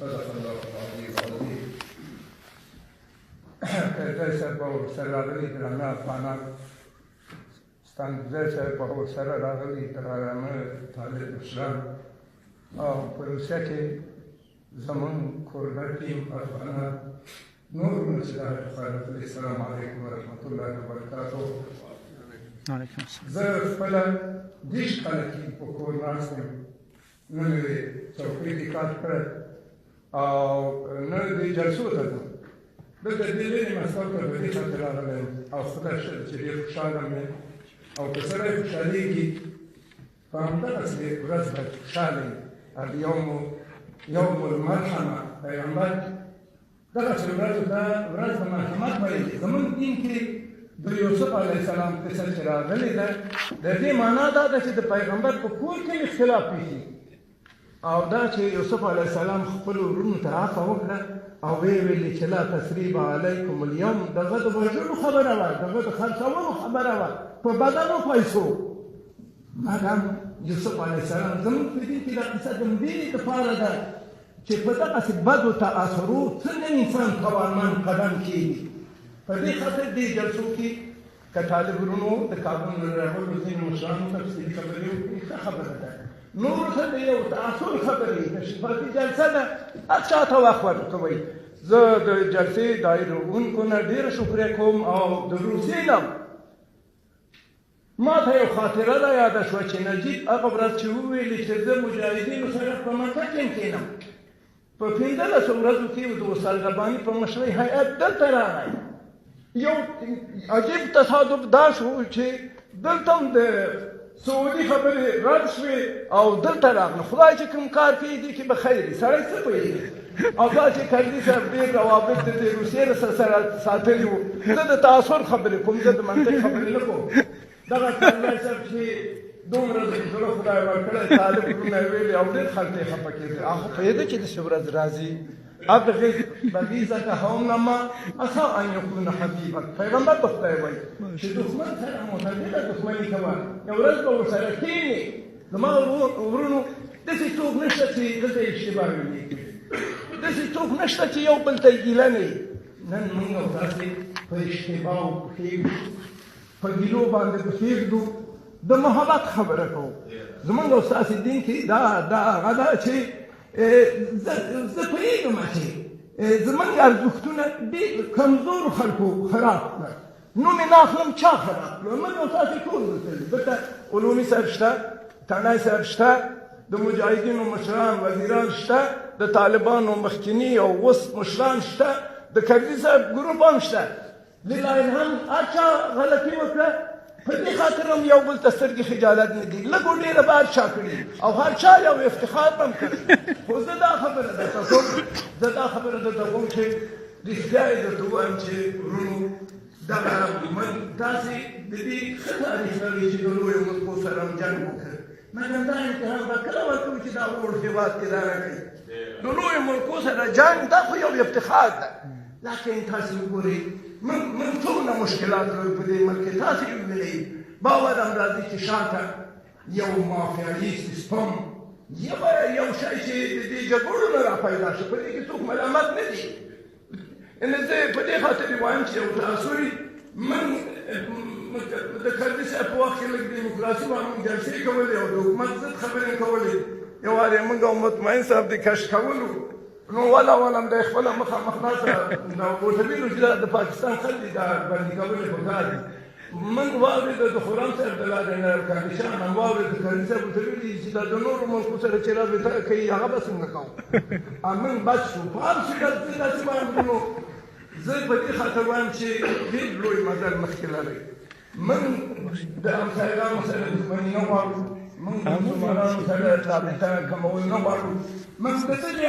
صدق الله العلي العظیم. کرزی صاحب به ورسره راغلي درانه افغانان، ستانکزی صاحب به ورسره راغلي درانه طالب مشران، او په روسیه کې زمونږ کوربه ټیم افغانان نور چې دا راغلي، السلام علیکم ورحمت الله وبرکاته. علیکم السلام. زه خپله 30 کاله کېږي په کور ناست یم، نه مې څوکۍ کې کار کړی او نه دې جلسو ته ځم. دلته دې لرې مسکو ته په دې خاطر راغلی یم او خدای ښه چې ډېر خوشحاله یم، او که سړی خوشحالېږي په همدغسې ورځ باید خوشحاله وي. الیوم یوم المرحمه، پیغمبر دغسې ورځو ته ورځ د مرحمت ویلي. زموږ دین کې د یوسف علیه السلام قصه چې راغلې ده، د دې معنا دا ده چې د پیغمبر په کور کې اختلاف پېښېږي، او دا چې یوسف علیه السلام خپلو وروڼو ته عفوه وکړه او ویې ویلې چې لا تثریب علیکم الیوم، دغه د وژلو خبره وه، دغه د خرڅولو خبره وه په بدلو پیسو. مګر یوسف علیه السلام زموږ په دین کې دا قصه د همدې دپاره ده چې په دغسې بدو تاثرو څنګه انسان توانمند قدم کېږي. په دې خاطر دې جلسو کې که طالب ورونو د کابل نه راغلو ځینو مشرانو تفصیلي خبرې وکړي، ښه خبره ده. نورو ته د یو تاثر خبرې، تشریفاتي جلسه ده، هر چا ته وخت ورکوئ. زه د جلسې دایرونکو نه ډېره شکریه کوم، او د روسیې نه ما ته یو خاطره را یاده شوه چې نجیب هغه ورځ چې وویلې چې زه مجاهدینو سره په مکه کې کښېنم، په 15 ورځو کې د استاد رباني په مشرۍ هیئت دلته راغی. یو عجیب تصادف دا شو چې دلته هم د سعودي خبرې رد شوې او دلته راغله. خدای چې کوم کار کوي دې کې به خیر وي، سړی څه پوهېږي. او دا چې کرزي صاحب ډېر روابط د دې روسیې سره ساتلي وو، زه د تاثر خبرې کوم، زه د منطق خبرې نه کوم. دغه کرزی صاحب چې دومره زړه خدای ورکړی، طالب وروڼه یې ویلي او ډېر خلک یې خفه کېدل، هغه پوهېده چې داسې ورځ راځي. ابغض بغیضک هونا عسى ان يكون حبیبک. پیغمبر د خدای وایي چې دښمن سره معتدله دښمني کوه، یو ورځ به ورسره کښېنې. زما ورونو، داسې څوک نشته چې دلته اشتباه وي، داسې څوک نشته چې یو بل ته ګیله نه وي. نن موږ او تاسې په اشتباه پښېږو، په ګیلو باندې پښېږدو، د محبت خبره کوو. زموږ او ستاسې دین کې دا هغه ده چې زه پوهېږم چې زموږ ارزښتونه ډېر کمزورو خلکو خراب کړل. نوم یې نه اخلم چا خراب کړل، موږ او تاسې ټول دلته یو. دلته علومي صاحب شته، تڼی صاحب شته، د مجاهدینو مشران وزیران شته، د طالبانو مخکیني او اوس مشران شته، د کرزي صاحب ګروپ هم شته. لله الحمد هر چا غلطي وکړه، په دې خاطر هم یو بل ته سترګې خجالت نه دي، لږو ډېره به هر چا کړي او هر چا یو افتخار به هم کړي. خو زه دا خبره درته کوم، زه دا خبره درته کوم چې رښتیا یې درته ووایم چې وروڼو، دغه من تاسې د دې ښه تاریخ لرئ چې د لویو ملکو سره هم جنګ وکړ، مګر دا امتحان به کله ورکوو چې دا ووړ هېواد اداره کوي؟ د لویو ملکو سره جنګ دا خو یو افتخار ده، لکن تاسې وګورئ موږ څومره مشکلات لرو په دې ملک کې. تاسې یې ووینئ، باور هم راځي چې شاته یو مافیایي سیستم، یو شی چې د دې جګړو نه را پیدا شو، په دې کې څوک ملامت نه دي. یعنې زه په دې خاطر وایم چې یو تاثري موږ د کرزي صاحب په وخت کې لږ دیموکراسي وه، موږ جلسې کولې او د حکومت ضد خبرې کولې. یو وار یې موږ او مطمئن صاحب د کش کولو، نو ولا ولا هم دی خپله مخامخ ناسته ورته ویلو چې دا د پاکستان خلک دي، دا بندي کول یې پکار دي. موږ واورېده د خرم صاحب د لارې نه، کاکشان هم واورېده، کرزي صاحب ورته ویلي چې دا د نورو ملکو سره چې رابطه کوي هغه به څنګه کوو. موږ بچ شو. په هر صورت زه داسې وایم ورونو، زه په دې خاطر وایم چې ډېر لوی مزل مخکې لرئ. موږ د همسایګانو سره دښمني نه غواړو، موږ د مسلمانانو سره رابطه کمول نه غواړو، موږ د دغې